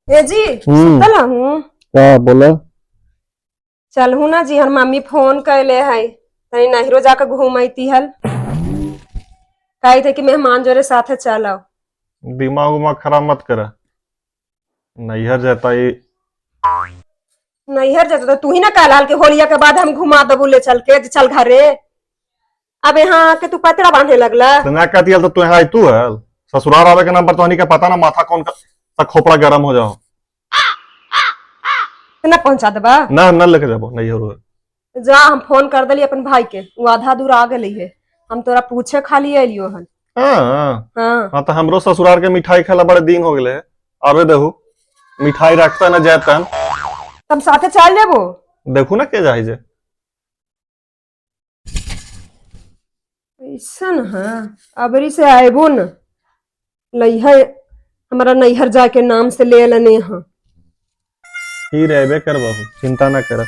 ए जी, सुतल हूँ। का बोला? चलहू ना जी, हर मम्मी फोन कैले है, तनी नहिरो जाके घूम अती हल। कही थे कि मेहमान जोरे साथे चलो। दिमाग उमाग खराब मत कर, नैहर जाता ये। नैहर जाता तो तू ही ना कहला हल कि होलिया के बाद हम घुमा देबू ले चल के, जे चल घरे। अब यहाँ आके तू पतरा बांधे लगला। तो ना कहती हल तो तू यहाँ आई तू हल। ससुराल आवे के नाम पर तोहनी के पता ना माथा कौन का सा खोपड़ा गरम हो जाओ। तो ना पहुंचा देबा? ना ना, लेके जाबो नैहर उहर। जा, हम फोन कर देली अपन भाई के, वो आधा दूर आ गेली है। हम तोरा पूछे खाली एलियो हन। हाँ? हाँ। हाँ, तो हमरो ससुराल के मिठाई खाला बड़े दिन हो गेले है। आवे देहू, मिठाई रखता ना जाता। तब साथे चल जेबो। देखू ना के जाई जे। ऐसन है, अबरी से आएबो न लइहे हमारा नैहर जाके नाम से ले लेने। हाँ। ही रहबे कर बहू, चिंता ना कर।